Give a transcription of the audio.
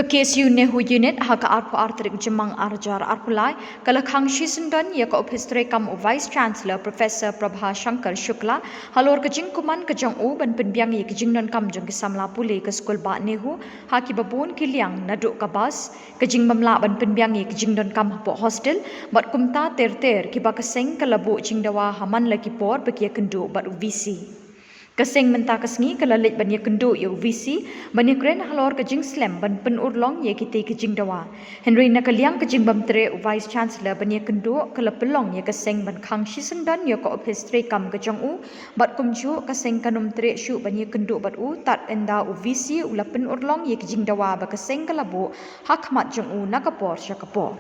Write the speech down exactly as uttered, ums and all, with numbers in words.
Ka K S U NEHU Unit ha ka arphew ar tarik Jymmang arhajar arphew lai ka la khang shisyndon ïa ka ophis treikam u Vice Chancellor Professor Prabha Shankar Shukla halor ka jingkuman ka jong u ban pynbiang ïa ka jingdonkam jong ki samla pule ka skul bah NEHU ha kiba bun ki liang naduh ka bus, ka jingbymlah ban pynbiang ïa ka jingdonkam hapoh hostel bad kumta ter ter kiba ka seng ka la buh jingdawa ha man la ki por ba ki ïakynduh bad u VC. Ka seng mynta ka sngi ka la leit ban ïakynduh ïa u VC ban ïakren halor ka jingslem ban pynurlong ïa kitei ki jingdawa. Hynrei na ka liang ka jingbymtreh u Vice Chancellor ban ïakynduh ka la pynlong ïa ka seng ban khang shisyndon ïa ka ophis treikam ka jong u bad kumjuh ka seng kan ym treh shuh ban ïakynduh bad u tad ynda u VC u la pynurlong ïa ki jingdawa ba ka seng ka la buh ha khmat jong u na ka por sha ka por.